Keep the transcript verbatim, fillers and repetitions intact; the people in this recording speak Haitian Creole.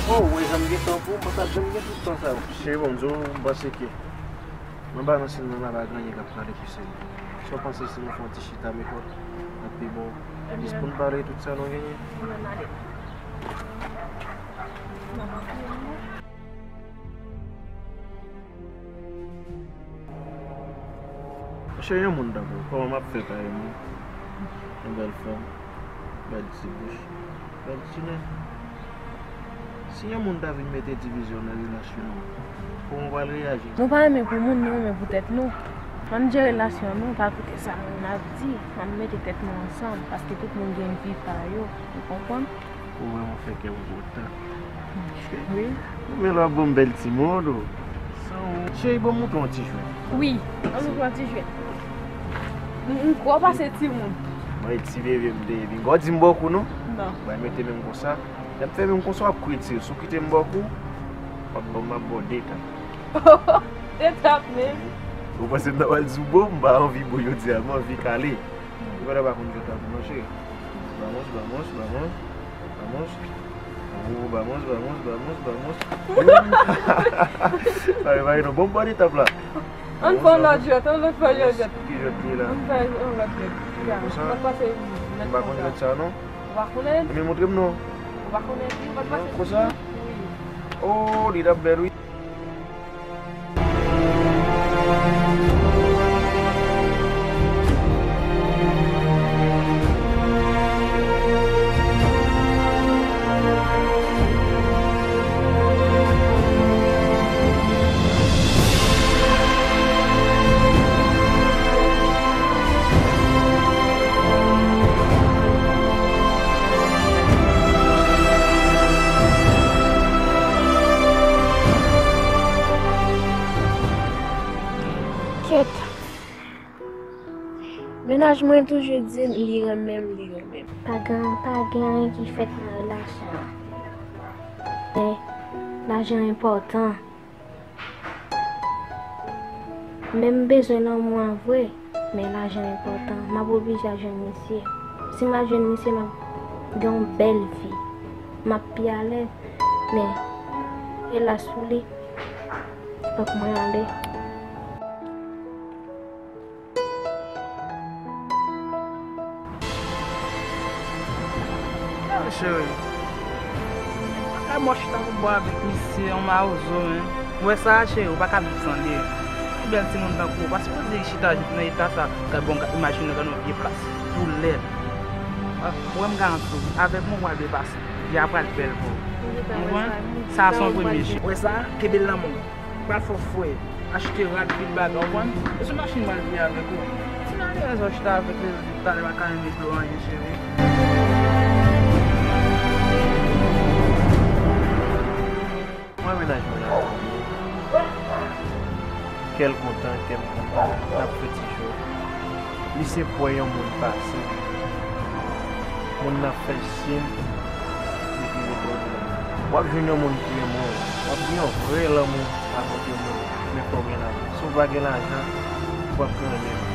Oh, wè jan m gen tan pou ou, mwen pa t janm gen tout tan sa yo. Cheri, bon, m di w, m panse ke mwen balanse nan la, pa gen anyen k ap prale pi serye. Sa w panse si nou fè yon ti chita mekòt, l ap pi bon, jis pou n pale tout sa nou genyen? Ann ale. Monchè, yon moun tankou w, kòman m ap fè pa renmen w? Yon bèl fòm, bèl ti bouch, bèl ti nen. Si yon moun ta vin mete divizyon nan relasyon nou, kòman w pral reyaji? Nou pa renmen pou moun, nou renmen pou tèt nou. Ann jere relasyon nou, pa koute sa moun ap di. Ann mete tèt nou ansanm, paske tout moun gen vi pa yo. Ou konprann? Ou vrèman fè kè m kontan. Wi. Men lè w ap ban m bèl ti mo, do. San ou. Cheri, ban m montre yon ti jwèt. Wi, an nou pran ti jwèt. M, m gwo pase timoun. Mwen, ti bebe m te ye. Vin gwo di m bòkou, non? Non. Mwen, mete men m konsa. Lè m fè men m konsa, w ap kouye ti. Si w kite m bòkou, w ap ban m, m ap ba w de tap. De tap, men. Ou panse m ta pral di w bon? M pa anvi bon jodi a, m anvi kale. Ou pa ta pa konn jwèt la tou non, cheri. Vamos, vamos, vamos, vamos. Oh, vamos, vamos, vamos, vamos. Pare, pare, non. Bon, bon etap la. Ann fè yon lòt jwèt, yon lòt fè yon jwèt. Ki jwèt li la? Ann fè yon lòt jwèt. Ya, konsa? Mwen pase. M pa konn jwèt sa, non. Ou pa konnen? Men montre m, non. Ou pa konnen, wi, mwen pase. Non, konsa? Wi. Oh, li t ap bèl, wi. Kèt. Mennaj mwen toujou di m li renmen m, li renmen m. Pa gen, pa gen anyen ki fèt nan relasyon an. Men, lajan enpòtan. Men m bezwen lanmou an vre, men lajan enpòtan. M ap oblije al jwenn misye. Si m al jwenn misye, m ap gen yon bèl vi. M ap pi alèz, men elas pou li, fòk mwen ale. Ah, cheri. Pa ka mò chita pou bò avèk misye, yon mawozo, men. Ou wè sa, cheri, ou pa ka viv san li. Yon bèl timoun tankou ou, pa sipoze chita nan eta sa, gad bon, gad, imajine w nan yon vye plas. Tou lèd. Ah, ou wè m garanti w, avèk mwen, w al depase. Vi a pral bèl pou ou. Ou konprann? Sa a se yon premye chèk. Ou wè sa, kenbe l nan men w. Pral fè w fre, achte rad, pil bagay, w konprann? E sou machin m al vini avèk ou. Ti malerèz w ap chita avèk li, talè pa ka renmen dlo anyen, cheri. Mwen, mennaj mwen la, kè l kontan, kè m kontan, n ap fè ti jwèt. Li se pwè yon moun pase. Moun nan fè syen depi l etwò. W ap jwenn yon moun ki renmen w. W ap gen yon vrè lanmou avèk yon moun. Men fò w gen lajan. Si w pa gen lajan, w ap gen anyen.